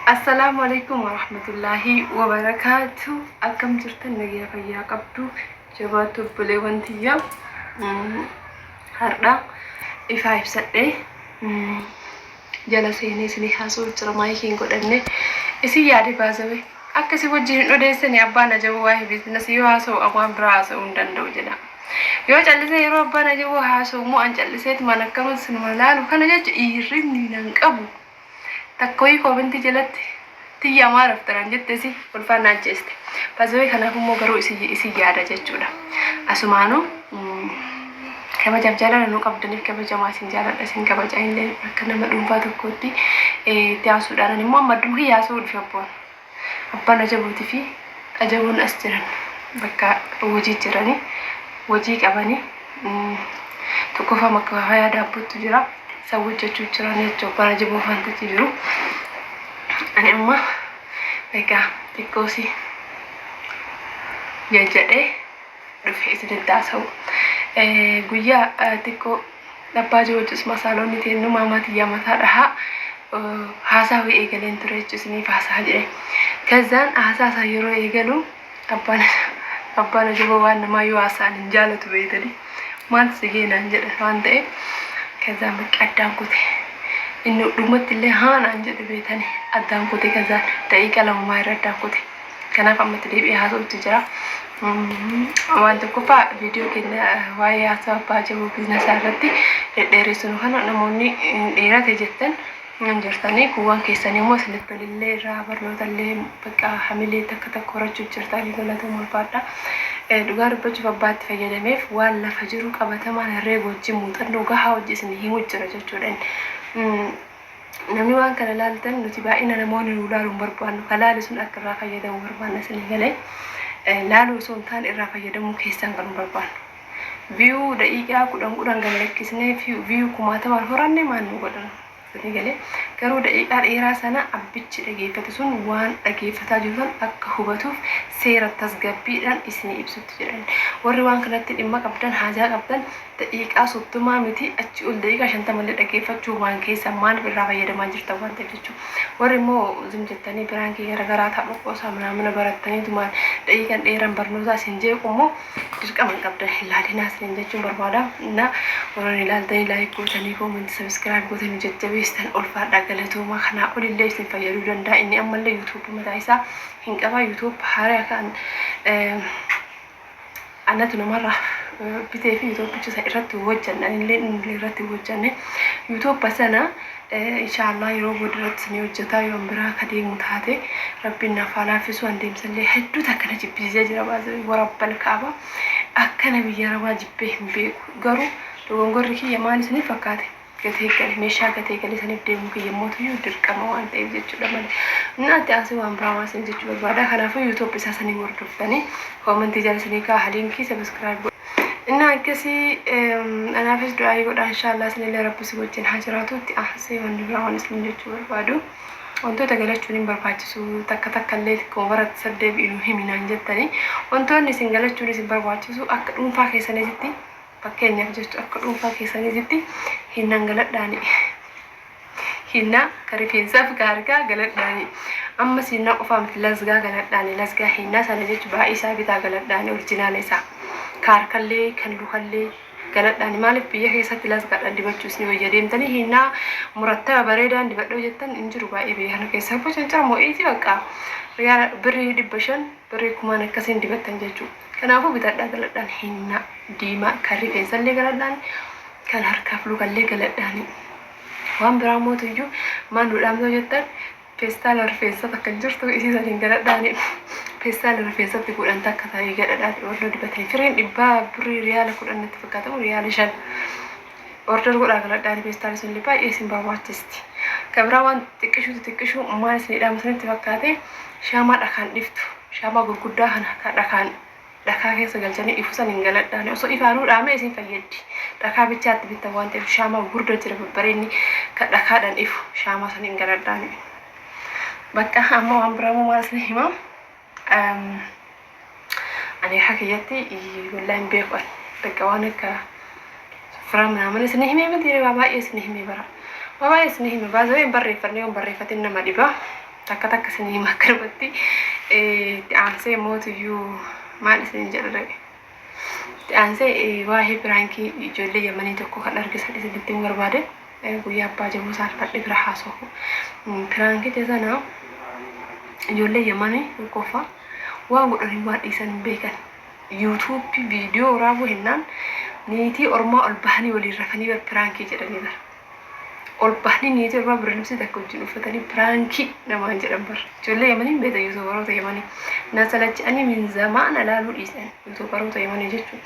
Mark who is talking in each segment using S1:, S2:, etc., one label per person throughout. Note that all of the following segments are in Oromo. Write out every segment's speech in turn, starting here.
S1: Assalaamu alaikum warahmatullaahi wabarakaatu. Akkam jirtan? Nagaya fayyaa qabdu? Jabaattu obboleewwan tiyya. Har'a ifaa ibsadhee jala seenee isinii haasa'u jira, maayikii hin godhanne. Isin yaade baazawe. Akka isin wajjin hin odeessine abbaan ajabuu waa'ee biizinasii yoo haasa'u waan biraa haasa'uu hin danda'u jedha. Yoo callisee yeroo abbaan ajabuu haasa'u immoo an calliseetumaan akkamas sinuma laalu kana jecha hirribni nan qabu. Takka wayii koomentii jalatti tiyya maal rafta naan jettesi kolfaan na ajjeeste. Bazawee kanaaf immoo garuu isin yaada jechuudha. Asumaanuu kabajaaf jaalala nu qabdaniif kabajamaa isin jaaladha, isin kabaja illee akka nama dhuunfaa tokkootti. Itti haasuudhaan immoo amma adduma kiyya haasa'uu dhufe abboon. Abbaan ajabuutii fi ajabuun as jiran bakka hojii jiranii hojii qabanii tokkoffaa makkafayaa daabbootu jira. Isaan hojjechuu jiran jechuudha. Abbaan ajabuu wantichi jiru. Ani amma egaa xiqqoosi jajjadhee dhufe isinitti haasa'u. Guyyaa xiqqoo abbaa jiru hojjesuma saaloonni teennu maamaa tiyyaa mataa dhahaa haasaa wayii eegaleen ture jechuudha, isiniif haasaa jedhe. Kazaan haasaa isaa yeroo eegalu abbaan ajaboo waan namaa yoo haasa'an hin jaalatu beeytanii. Maal si ga'e naan jedha waan ta'eef kazaan bakka addaan kute. Inni dhumatti illee haa naan jedhe beeytanii, addaan kute, kazaan daqiiqa lamumaa irra addaan kute. Kanaaf ammatti deebi'ee haasa'utti jira. Waan tokkoffaa viidiyoo keenya waa'ee haasaa abbaa ajaboo biiznasaa irratti dhedheeressinu kana namoonni dheerate jettan nan jirtanii, kuuwwan keessanii immoo isinitti tolillee irraa barnoota illee bakka hamilee takka takka horachuu jirtanii galatooma ulfaadha. Dhugaa dubbachuuf abbaatti fayyadameef waan lafa jiru qabatamaan herreega wajjin muuxannoo gahaa hojii isin himu jira jechuudha. Namni waan kana laaltan nuti baay'ina namoonni nu laalu hin barbaannu. Ka laale sun akka irraa fayyadamu barbaanna isinii galee. Laaluu osoo hin taane irraa fayyadamuu keessan kan nu barbaannu. View daqiiqaa 10 10 gad lakkisnee view kumaatamaan horanne maal nu godhan isinii galee. Garuu daqiiqaa dheeraa sana abbichi dhageeffatu sun waan dhageeffataa jiru san akka hubatuuf seera tasgabbiidhaan isinii ibsutti jedhan. Warri waan kanatti dhimma qabdan, haajaa qabdan, daqiiqaa 30 miti achi ol daqiiqaa 50 illee dhageeffachuu waan keessan maaliif irraa fayyadamaa jirtan waan ta'eef jechuudha. Warri immoo zim jettanii biraankii garaagaraa tapha qoosaa manaamina barattaniitumaan daqiiqaan dheeraan barnootaa isin jeequ immoo dirqama hin qabdan, hin laalinaa isiniin jechuun barbaada. Na warroonni ilaaltanii like gootanii, comment, subscribe gootanii jajjabeessitan ulfaadhaa, galatoomaa. Kanaa olillee isin fayyaduu danda'a. Inni ammallee YouTube mataa isaa hin qaba. YouTube haaraa kan anatu namarraa bitee fi yuutuubicha isa irratti hojjanne, anillee innillee irratti hojjanne. Yuutuuba sana inshaallah yeroo booda irratti isinii hojjetaa yoon biraa ka deemu taate, rabbiin naaf haa laaffisu. An deemsallee hedduu takka na jibbisiisee jira. Baasee warabbal kaaba akkana biyya arabaa jibbee hin beeku. Garuu dogongorri kiyya maal isiniif fakkaate? Gatee gale, meeshaa gatee gale saniif deemuu kiyya mootuyyuu dirqama waan ta'eef jechuudha malee. Naatti aansee waan biraa waan isin jechuu barbaada. Kanaafuu YouTube isaa sanii hordoftanii koomentii jala isinii kaa'a liinkii, subscribe godha. Inni akkasii anaafis du'aayii godha, inshaallah isinillee rabbi si wajjin haa jiraatu. Itti aansee wanni biraa waan isin jechuu barbaadu, wantoota galachuun hin barbaachisu takka takka illee xiqqoo baratti saddeebi'inu himinaan jettanii, wantoonni isin galachuun isin barbaachisu akka dhuunfaa keessaniitti, fakkeenyaaf jechuun akka dhuunfaa keessaniititti hinnaan galadhaani. Hinnaa ka rifeensaaf ka harkaa galadhaani. Ammas hinnaa qofaa miti, lasgaa galadhaani. Lasgaa hinnaa sana jechuun baay'ee isaa bitaa galadhaani, orjinaala isaa. Ka harkallee kan lukallee galadhaani. Maaliif biyya keessatti lasgaadhaan dibachuu isin wayya? Deemtanii hinnaa murattaba bareedaan dibadhoo jettan hin jiru baay'ee biyya kana keessa. Boca mo'iiti bakka riyaala birrii 500, birrii kumaan akkasiin dibattan jechuudha. Kanaafuu bitadhaa galadhaan, hinnaa diimaa kan rifeensallee galadhaan, kan harkaaf lukallee galadhaani. Waan biraa mootuyyuu maal nu dhaamtoo jettan, feestaala rifeensa takka hin jirtu, isii saniin galadhaani. Feestaala rifeensatti godhan takka ta'ee gadhadhaan warra dibatanii firiin dhibbaa birrii riyaala 10 natti fakkaatamu, riyaala 5 order godhaa galadhaani. Feestaala sunillee baay'ee isin barbaachisti. Kan biraa waan xiqqishuutu xiqqishuu maal isin dhaamu isinitti fakkaate? Shaamaa dhakaan dhiftu, shaamaa gurguddaa kana kan dhakaan dhakaa keessa galchanii ifu san hin galadhaani. Osoo ifaanuu dhaame isin fayyaddi. Dhakaa bichaatti bittan waan ta'eef shaamaa gurguddaa jira babbareedni kan dhakaadhaan ifu, shaamaa san hin galadhaani. Bakka amma waan biraa immoo maal isin himaa? Ani akka kiyyatti wallahi hin beeku ani. Bakka waan akka sufuraa minaamin isin himee miti, waa baay'ee isin himee bara. Waa baay'ee isin hime baasee hin barreeffanne, yoo hin barreeffatin nama dhiba. Takka takka isinii hima akkanumatti. Itti aansee mootiyyuu maal isin jedha ree? Itti aansee waa'ee piraankii ijoollee Yamanii tokko kan argisan isinitti himuu barbaade. Guyyaa abbaa jaboo saalfadhe bira haasa'u. Piraankicha sana ijoollee Yamanii tokkoffaa waan godhanii waan dhiisan hin beekan. Yuutuubii viidiyoo waraabuu hennaan niitii ormaa ol bahanii waliin rafanii bar piraankii jedhanii bar. Ol bahanii niitii ormaa bira libsii takka wajjin uffatanii piraankii namaan jedhan bar. Ijoollee Yamanii hin beektan yuutuubaroota Yamanii. Na salacha'anii min zamaana laaluu dhiisan yuutuubaroota Yamanii jechuun.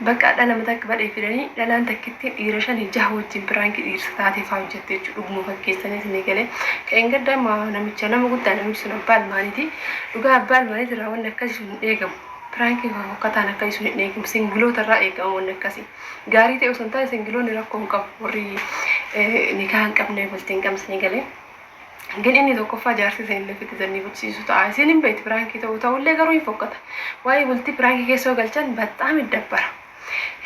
S1: Bakka dhala mataa akka badhee fidanii dhalaan takkittiin dhiira shanii jaha wajjin piraankii dhiirsa taatee faa hojjette jechuudha. Dhuguma fakkeessanii isinii galee. Kan hin gaddaa namicha nama guddaa namichi sun abbaa ilmaaniiti. Dhugaa abbaa ilmaaniiti irraa wanni akkasii sun hin eegamu. Piraankii fokkataan akkasii sun hin eegamu. Singiloota irraa eegama wanni akkasii. Gaarii ta'e osoo hin taane singiloonni rakkoo hin qabu. Warri nikaa hin qabne bultii hin qabne isinii galee. Gin inni tokkoffaa jaarsi isin illee ofitti zannii bulchisiisu ta'a. Isin hin beekti piraankii ta'uu ta'ullee garuu hin fokkata. Waa'ee bultii piraankii keessa yoo galchan baxxaam iddabbara.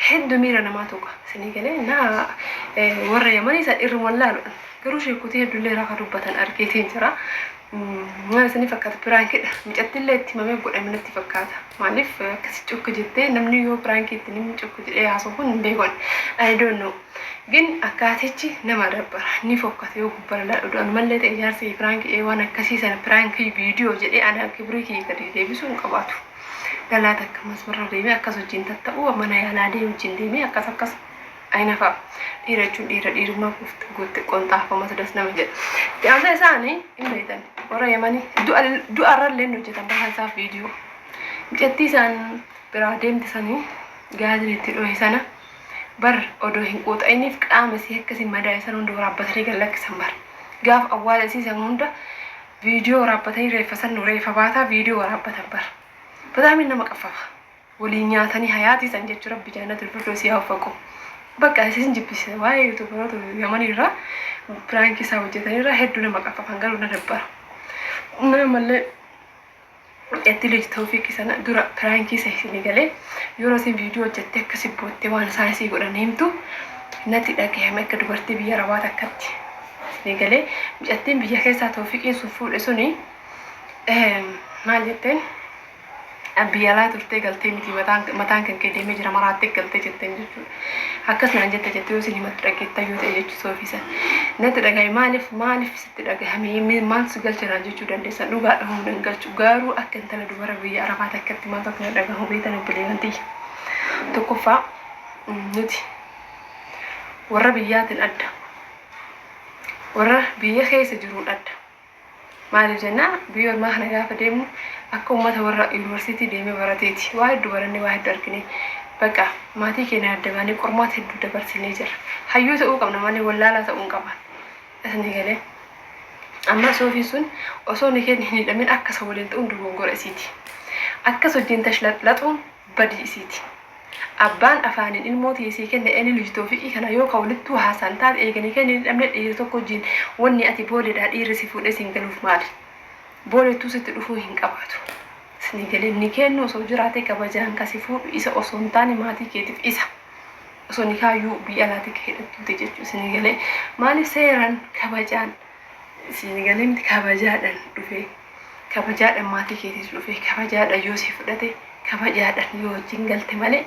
S1: Hedduu miira namaa tuqa. Isinii galee na warra Yamanii san irruma laalu. Garuu sheekotii hedduullee irraa kan dubbatan argeetiin jira. Maal isinii fakkaata piraankidha. Mucattillee itti himamee godhame natti fakkaata. Maaliif akkasi cukku jettee namni yoo piraankii itti namni cukku jedhee haasa'u kun hin beeku ani. I don't know. Gin akkaatichi nama dabbara. Ni fokkata yoo gubbara laadhu. Anumallee ta'e jaarsi piraankii waan akkasii sana piraankii viidiyoo jedhee ana kibrii kiyya gadi deebisuu hin qabaatu. Dhalaa takka masmarra deemee akkas wajjin tatta'uu mana yaalaa deemu wajjin deemee akkas akkas ayina fa'a. Dhiira jechuun dhiira dhiirummaa guutte qonxaafamatu das nama jedha. Itti aansee isaanii hin beektan. Warra Yamanii du'arrallee hin hojjetan bakka isaaf viidiyoo. Mucattii isaan biraa deemte sanii gaaziin itti dhohe sana bar odoo hin quuxa'iniif qaama isii akkasii madaa'e sana hunda waraabbatanii gad lakkisan bar. Gaafa awwaala isii san hunda viidiyoo waraabbatanii reeffa san reeffa baataa viidiyoo waraabbatan bar. Bataamiin nama qaffafa. Waliin nyaatanii hayaatii san jechuu rabbi jannatul firdoosii haa uffaqu. Bakka isin jibbisiisa waa'ee yuutuubaroota Yamanii irraa piraankii isaa hojjetan irraa hedduu nama qaffafan garuu na dabbara. Nama mallee itti lij Tawfiiqii sana dura piraankii isa isinii galee yeroo isin viidiyoo hojjettee akkasi boottee waan isaan isii godhan himtu natti dhagahame akka dubartii biyya Arabaa takkatti isinii galee mucattiin biyya keessaa Tawfiiqiin sun fuudhe suni maal jetteen biyya alaa turtee galtee miti mataan mataan kan kee deemee jira maraattee galtee jetteen jechuudha. Akkas naan jette jettee yoo isin himattu dhaggeettan yoo ta'e jechuu soofii sana. Natti dhagahame maaliif maaliif sitti dhagahame maal si galcha naan jechuu dandeessan dhugaadha humna hin galchu garuu akka intala dubara biyya Arabaa takkatti maaltu akka na dhagahamu beektan obboleewwan tiyya. Tokkoffaa nuti warra biyyaatiin adda warra biyya keessa jiruun adda. Maaliif jennaan biyya ormaa kana gaafa deemnu akka uummata warra yuunivarsiitii deemee barateeti. Waa hedduu barannee waa hedduu argine. Baqa maatii keenya adda baanee qormaata hedduu dabarsinee jirra. Hayyuu ta'uu qabna malee wallaalaa ta'uu hin qaban. Isinii galee. Amma soofiin sun osoo ni keenya hin hidhamin akka isa waliin ta'uun dogongora isiiti. Akkas wajjin tashlaxlaxuun badii isiiti. Abbaan afaaniin ilmoo tiyya sii kenne eni lij Toofiqii kana yoo ka walittuu haasaan taate eega nikahni hin hidhamne dhiira tokko wajjiin wanni ati booleedhaa dhiirri si fuudhee siin galuuf maali? Boolettuu sitti dhufuu hin qabaatu. Isinii galee nikeenni osoo jiraatee kabajaan ka si fuudhu isa osoo hin taane maatii keetiif isa. Osoo nikaayyuu biyya alaatii ka hidhattuuti jechuu isinii galee maaliif seeraan kabajaan isinii galee miti kabajaadhaan dhufee kabajaadhaan maatii keetiif dhufee kabajaadhaan yoo si fudhate kabajaadhaan yoo wajjin galte malee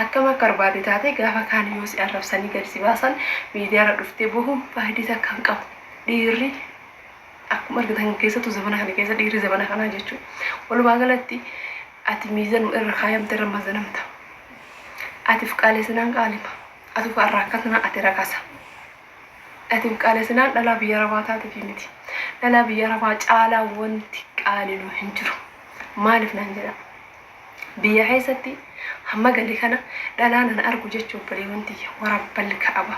S1: akkam akka barbaade taate gaafa kaan yoo si arrabsanii gad si baasan miidiyaarra dhuftee bohuun faayidaa takka hin qabu. Dhiirri akkuma argitan keessattuu zamana kana keessa dhiirri zamana kanaa jechuudha. Walumaa galatti ati miizanuma irra kaayamte irra mazanamta. Ati of qaaleessinaan qaalima. Ati of arraakkatnaan ati rakasa. Ati of qaaleessinaan dhalaa biyya arabaa taateefi miti. Dhalaa biyya arabaa caalaa wanti qaalinu hin jiru. Maaliif naan jedha. Biyya keessatti hamma gale kana dhalaa nana argu jechuun obboleewwan tiyya warabbal ka'aba.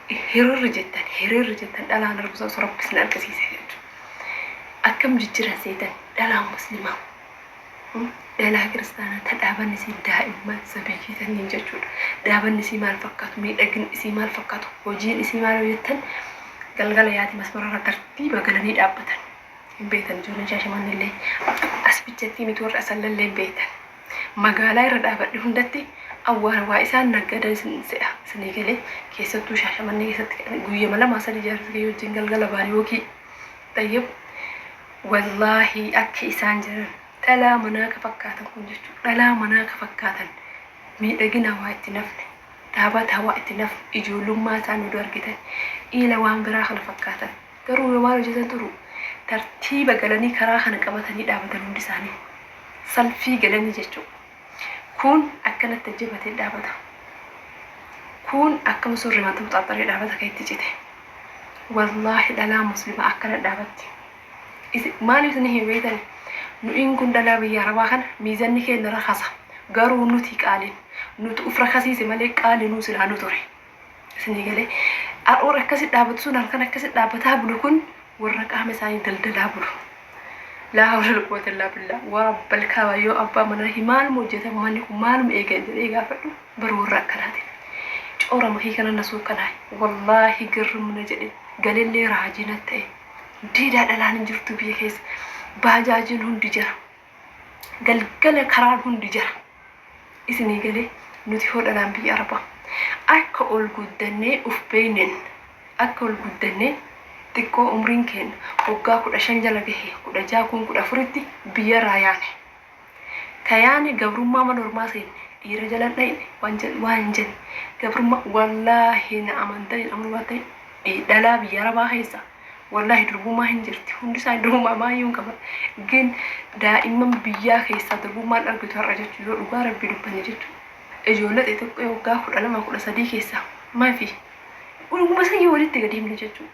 S1: Hiriirri jettan hiriirri jettan dhalaan argu osoo rabbi isin argisiise jechuudha. Akkam jijjiran seetan dhalaa muslimaa dhalaa kiristaanaa ta dhaabanni isii daa'imman sabiyyii tanniin jechuudha. Dhaabanni isii maal fakkaatu miidhaginni isii maal fakkaatu hojiin isii maal hojjettan galgala yaati masmararra tartiiba galanii dhaabbatan. Hin beektan ijoolleen Shaashamannillee as bichatti miti warri Asallallee hin beektan. Magaalaa irra dhaabadhe hundatti awwaara waa isaan naggadan isin se'a isinii galee keessattuu Shaashamannee keessatti guyyama lama sadi jaarsa kiyya wajjin galgala baane yookiin tayyib Wallaahi akka isaan jedhan dhalaa manaa ka fakkaatan kun jechuudha. Dhalaa manaa ka fakkaatan miidhagina waa itti nafne, dhaabata waa itti nafne, ijoollummaa isaan odoo argitan iila waan biraa kana fakkaatan. Garuu yoo maal hojjetan turu tartiiba galanii karaa kana qabatanii dhaabatan hundi isaanii. Salfii galanii jechuudha. Kun akkanatti ajjabatee dhaabata. Kun akkama surri mataa xaxaree dhaabata kan itti cite. Wallaahi dhalaa muslima akkana dhaabatti. Maaliif isin hin beektan? Nu'iin kun dhalaa biyya arabaa kana miizanni keenya rakasa. Garuu nuti qaaliin. Nuti uf rakasiise malee qaali nuu silaa nu ture. Isinii galee. Har'oor akkasi dhaabatu sun halkan akkasi dhaabbataa bulu kun warra qaama isaanii daldalaa bulu. Laa hawla wala quwwata illaa billah. Warabbal kaaba yoo abbaa manaa hi maaluma hojjetan manni kun maaluma eegan jedhee gaafadhu bar warra akkanaatiin. Coorama kee kana na suukkanaaye. Wallaahi girrim na jedhe galellee raajii na ta'e. Diidaa dhalaan hin jirtu biyya keessa. Baajaajiin hundi jira. Galgala karaan hundi jira. Isinii galee nuti hoo dhalaan biyya arabaa. Akka ol guddannee uf beeynen akka ol guddannee xiqqoo umriin keenya waggaa 15 jala gahe 16 kun 14tti biyyarraa yaane. Ka yaane gabrummaa mana ormaa seenne dhiira jala hin dhayne waan jedhu waan hin jenne gabrummaa wallaahi na amantanii amanuu baattanii dhalaa biyya arabaa keessa wallaahi durbummaa hin jirti hundi isaanii durbummaa maayyuu hin qaban gin daa'imman biyyaa keessaa durbummaan argitu har'a jechuun yoo dhugaa rabbii dubbanne jechuudha. Ijoollee xixiqqoo waggaa 12 13 keessaa maafi dhuguma san yoo walitti gadi himne jechuudha.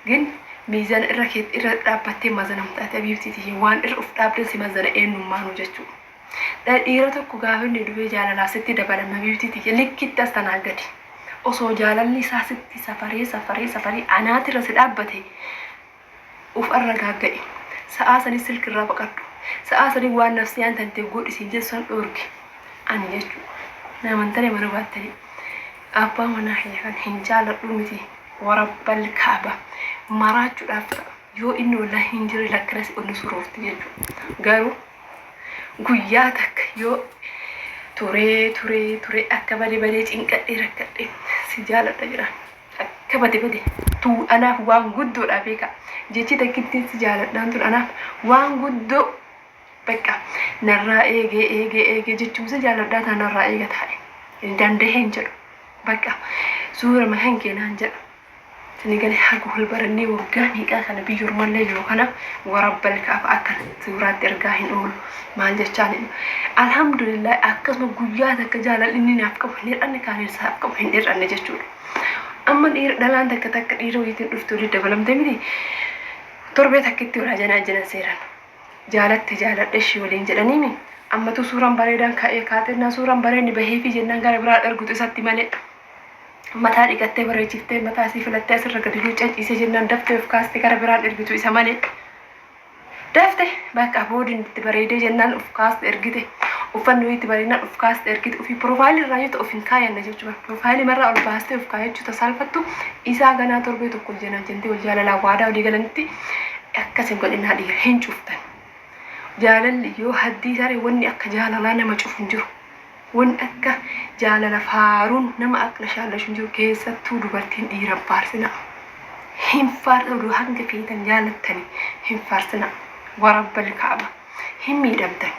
S1: Gin miizana irra kee irra dhaabbattee mazanamta ati abiibtii tiyya waan irra uf dhaabden si mazana eenyummaanuu jechuudha. Dhiira tokko gaafa inni dhufee jaalalaaf sitti dabalame abiibtii tiyya likkitti as tanaa gadi. Osoo jaalalli isaa sitti safaree safaree safaree anaatirra si dhaabbate uf arragaagga'i. Sa'aa sanii silkirraa baqadhu. Sa'aa sanii waan nafsiyaan tantee godhi siin jettu san dhoorgi. Ani jechuudha. Na amantanii mana baattanii. Abbaa manaa kiyya kan hin jaaladhu miti. Warabbal kaaba. Maraachuudhaaf ta'a. Yoo inni wallaahi hin jirre lakkana si onni suroofti jechuudha. Garuu guyyaa takka yoo turee turee turee akka badee badee cinqadhee rakkadhee si jaaladha jedhaan. Akka bade bade tuu anaaf waan guddoodha beeka. Jechi takkittiin si jaaladhaan tun anaaf waan guddoo bakka narraa eegee eegee eegee jechuun si jaaladhaa taa narraa eega taa'e. Hin danda'e hin jedhu. Bakka suura mahan kee naan jedha. Sini galee haga wal barannee waggaa meeqaa kana biyya ormallee jiru kana warabbal kaafa akka suuraatti ergaa hin oolu. Maal jechaan hin alhamdulillah akkasuma guyyaa takka jaalalli inni naaf qabu hin hir'anne kaan isaaf qabu hin hir'anne jechuudha. Amma dhiira dhalaan takka takka dhiira wayiitiin dhufte olii dabalamte miti torbee takkitti walaa janaa jiran seeran. Jaalatte jaaladhe ishii waliin jedhaniimi ammatu suuraan bareedaan ka'ee kaatennaa suuraan bareedni baheefii jennaan gara biraa ergutu isatti malee. Mataa dhiqattee bareechiftee mataa isii filattee asirra gadi luuccee ciisee jennaan daftee of kaastee gara biraan ergitu isa malee. Dafte bakka boodiin itti bareedee jennaan of kaaste ergite. Uffanni wayii itti bareednaan of kaaste ergite. Ofii piroofaayilii irraa yoo ta'u of hin kaayanne jechuudha. Piroofaayilii marraa ol baastee of kaayachuu tasaalfattu isaa ganaa torbee tokko ol jenaan jentee wal jaalalaa waadaa walii galanitti akkas hin godhinaa dhiira hin cuftan. Jaalalli yoo haddii tare wanni akka jaalalaa nama cufu hin jiru. Wanni akka jaalala faaruun nama aqlashaallashu hin jiru. Keessattuu dubartiin dhiira hin faarsinaa. Hin faarsa hanga feetan jaalattani hin faarsinaa. Warabbal kaaba. Hin miidhamtan.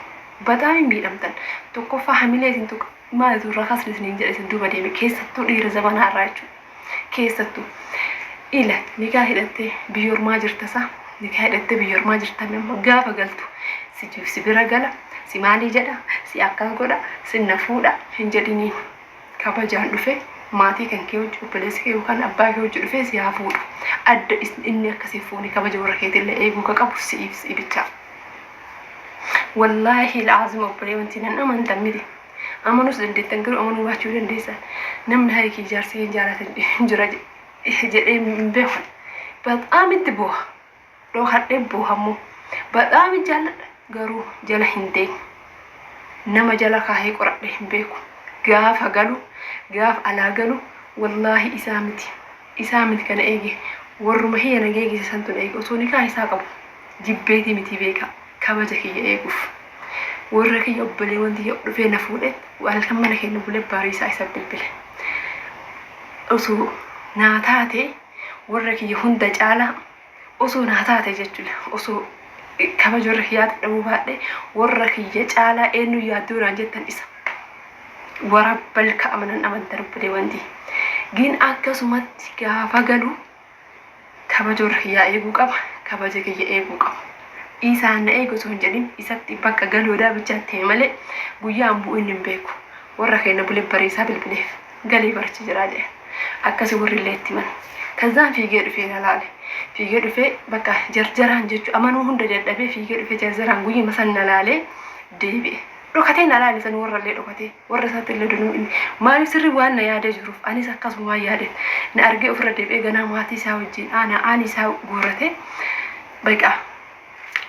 S1: Bataam hin miidhamtan. Tokkoffaa hamilee isin tuqa. Maalitu rakasni isiniin jedhe isin duuba deeme. Keessattuu dhiira zamanaa irraa jechuudha. Keessattuu. Ila nikaa hidhattee biyya ormaa jirta isaa nikaa hidhattee biyya ormaa jirta amma gaafa galtu si si bira gala si maalii jedha si akkas godha si na fuudha hin jedhiniin kabajaan dhufe maatii kan kee hojii obboleessi kee yookaan abbaa kee hojii dhufee si haa fuudhu adda inni akkasii fuuni kabaja warra keetillee eeguu ka qabu si'iif si'i bichaa. Wallaahi laazima obbolee wanti nan amantan miti. Amanuus dandeettan garuu amanuu baachuu dandeessan. Namni harki ijaarsa hin jaalatan jira jedhee hin beeku. Bexaam itti booha. Dhokadhee booha immoo. Bexaam jaalladha garuu jala hin deemu. Nama jala kaahee qoradhee hin beeku. Gaafa galu gaafa alaa galu wallaahi isaa miti. Isaa miti kana eege warruma hiyya na geegise santu na eege osoo nikaa isaa qabu jibbeetii miti beeka kabaja kiyya eeguuf. Warra kiyya obboleewwan tiyya dhufee na fuudhe halkan mana keenya bulee bariisaa isa bilbile. Osoo naa taate warra kiyya hunda caalaa osoo naa taate jechuudha. Osoo Kabaja warra kiyyaatiif dhabuu baadhe, warra kiyya caalaa eenyuun yaaddoo naan jettan isa. Warabbal ka'ama nan amantan obboleewwan tiyya. Gin akkasumatti gaafa galu kabaja warra kiyyaa eeguu qaba, kabaja kiyya eeguu qaba. Isaan na eegu osoo hin jedhin isatti bakka galoodaa bichaatti hime malee guyyaan bu'u inni hin beeku. Warra keenya bulee bariisaa bilbileef galee baracha jiraa jedhe. Akkasi warri illee itti himan. Kazaan fiigee dhufee na laale. Fiigee dhufee bakka jarjaraan jechuu amanuu hunda dadhabee fiigee dhufee jarjaraan guyyuma san na laalee deebi'e. Dhokatee na laale san warra illee dhokatee warra isaatti illee dunuu inni maaliif sirri waan na yaadee jiruuf anis akkasuma waan yaadeef na argee ofirra deebi'ee ganaa maatii isaa wajjin aanaa aanii isaa guurratee baqa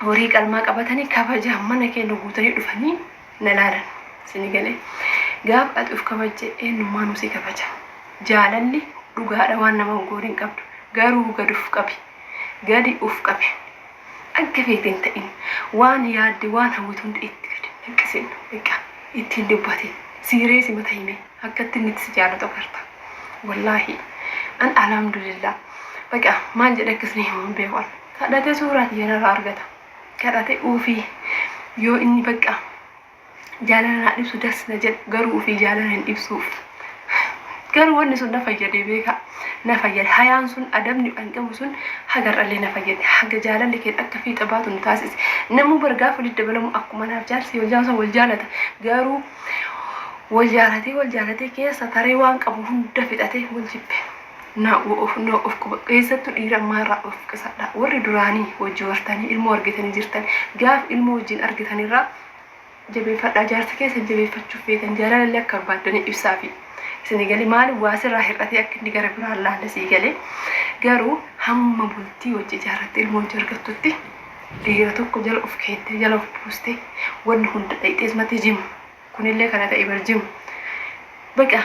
S1: horii qalmaa qabatanii kabajaan mana keenya guutanii dhufanii na laalan. Sini galee gaaf ati of kabajje eenyummaanuu si kabaja. Jaalalli dhugaadha, waan nama hin goone hin qabdu, garuu gad of qabi, gadi of qabi. Akka feete hin ta'in, waan yaadde waan hawwitu hunda itti gadi hin hanqisin, baqa ittiin dubbatin, siireesi mata hime akkatti inni itti si jaalatu agarta. Wallaahi an alhamdulillah, baqa maal jedhe akkasni himu hin beeku. An kadhatee suuraa tiyya narraa argata, kadhate uufii yoo inni baqa jaalala naa ibsu das na jedhu, garuu ufii jaalala hin ibsuuf. Garuu wanni sun na fayyade, beekaa, na fayyade. Hayaan sun, adabni an qabu sun hagar'allee na fayyade. Haga jaalalli keenya akka fiixa baatu nu taasise. Namuu bar gaafa walitti dabalamu akkuma naaf jaarsi wal jaarsa wal jaalata, garuu wal jaalatee wal jaalatee keessa taree waan qabu hunda fixatee wal jibbe. Na of na of quba keessattuu dhiira ammaa irraa of qisadha. Warri duraanii wajji wartanii ilmoo argitanii jirtan, gaaf ilmoo wajjin argitanirraa jabeeffadhaa. Jaarsa keessan jabeeffachuuf feetan jaalallee akka barbaaddanii ibsaafi. Isinii galee? Maaliif waa sirraa hir'atee akka inni gara biraan laalle sii galee? Garuu hamma bultii wajji ijaarratte ilmoo wajji argattutti dhiira tokko jala of keettee jala of buustee wanni hunda dhayxees mati jimu kunillee kana ta'e bar jimu baqa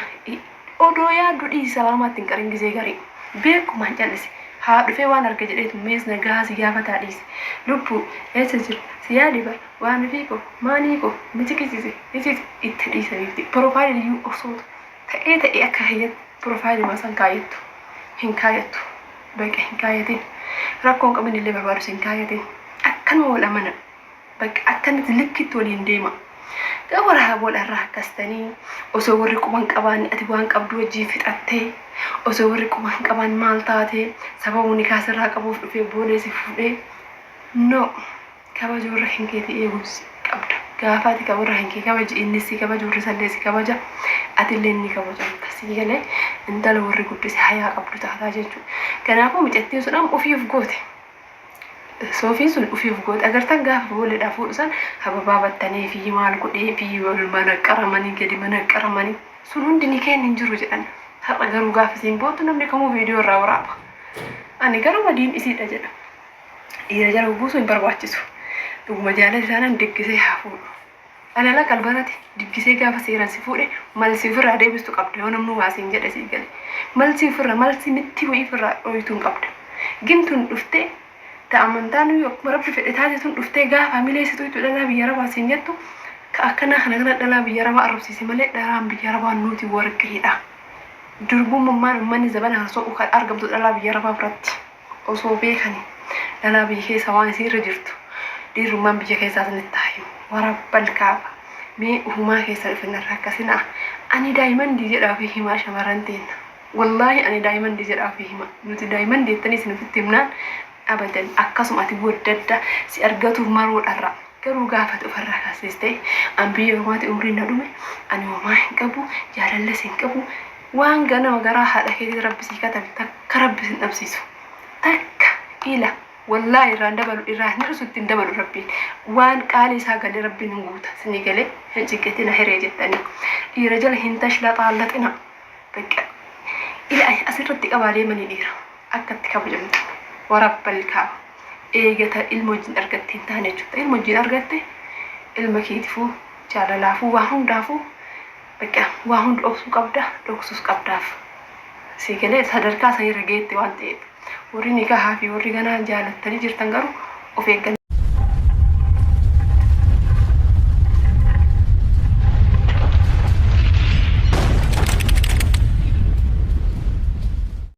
S1: odoo yaaddu dhiisi, salaamaatti hin qarin. Gizee garii beekumaan callisi, haa dhufee waan arga jedheetu mees nagaa si gaafataa dhiisi. Lubbuu, eessa jirta, si yaade bar, waan ofii koo, maanii koo michiqisiise isis itti dhiisaniitti profile iyyuu osoo ta'ee ta'ee akka kiyyatti profile san kaayattu hin kaayattu, baqa hin kaayatin. Rakkoon qabin illee barbaadus hin kaayatin. Akkanuma wal amana, bakka akkanatti likkitti waliin deema. Gawara wal irraa akkastanii osoo warri quban qabaanne ati waan qabdu wajjin fixattee, osoo warri quban qabaan maal taate, sababni kaasirraa qabuuf dhufee boolee si fuudhee, no, kabaja warra kan keetii eeguus qabda. Gaafa ati warra kan kee kabaji, inni si kabaja, warri isallee si kabaja, atillee inni kabajamta. Si galee? Intala warri guddise hayaa qabdu taataa jechuudha. Kanaafuu micattiin sun amma ofiif goote. Soofiin sun ofiif goote. Agartan, gaafa booleedhaa fuudhu san hababaa battanii fi maal godhee fi wal mana qaramanii gadi mana qaramanii sun hundi ni kenni hin jiru jedhan. Har'a garuu gaafa isiin boottu namni kamuu viidiyoo irraa waraaba. Ani garuu badiin isiidha jedha. Dhiira jala buusuu hin barbaachisu. Dhuguma jaalala isaanaan diggisee haa fuudhu. Dhalala qalbarati diggisee gaafa seeran si fuudhe malsi ofirraa deebistu qabda yoo namni waa siin jedhe, sii gale. Malsi ofirraa, malsi mitti wayii ofirraa dhooytuu hin qabda. Gintun dhuftee ta amantaan akkuma rabbi fedhe taate tun dhuftee gaafa hamilee si tuytu dhalaa biyya arabaa siin jettu ka akkanaa kana kana dhalaa biyya arabaa arrabsiise malee dhalaan biyya arabaa nuti warqiidha. Durbummaan ummanni zabana haasa'u kan argamtu dhalaa biyya arabaa biratti. Osoo beekani dhalaa biyya keessa waan isiirra jirtu dhiirrummaan biyya keessaa isinitti haa himu. Warabbal kaaba. Mee ufumaa keessa dhufinarra akkasinaa. Ani daayimandii jedhaa fi himaa shamarran teenna. Wallaahi ani daayimandii jedhaa fi hima. Nuti daayimandii jettanii isin ofitti himnaan abadan akkasuma ati waddadda si argatuuf maroodharra. Garuu gaafa ati ofirraa kaasiste, an biyya ormaatti umriin na dhume, ani homaa hin qabu, jaalalles hin qabu, waan ganama garaa haadha keetii rabbi sii katabe takka rabbi sin dhabsiisu. Takka ila wallaahi irraan dabalu, irraa hin hir'isu, ittiin dabalu rabbiin. Waan qaalii isaa galee rabbiin hin guuta. Sinii galee? Hin cinqetina hiree jettanii. Dhiira jala hin tashlaxaallaxina. Bakka ila asirratti qabaa deemanii dhiira akkatti kabajamtu warabbal kaaba. Eegata ilma wajjin argatte hin taane jechuudha. Ilma wajjin argatte ilma keetifuu jaalalaafuu waa hundaafuu bakka waa hunda obsuu qabda, dhoksuus qabdaaf. Sii galee? Sadarkaa sanirra geette waan ta'eef. Warri nikahaa fi warri ganaa jaalattanii jirtan garuu of eeggannoo.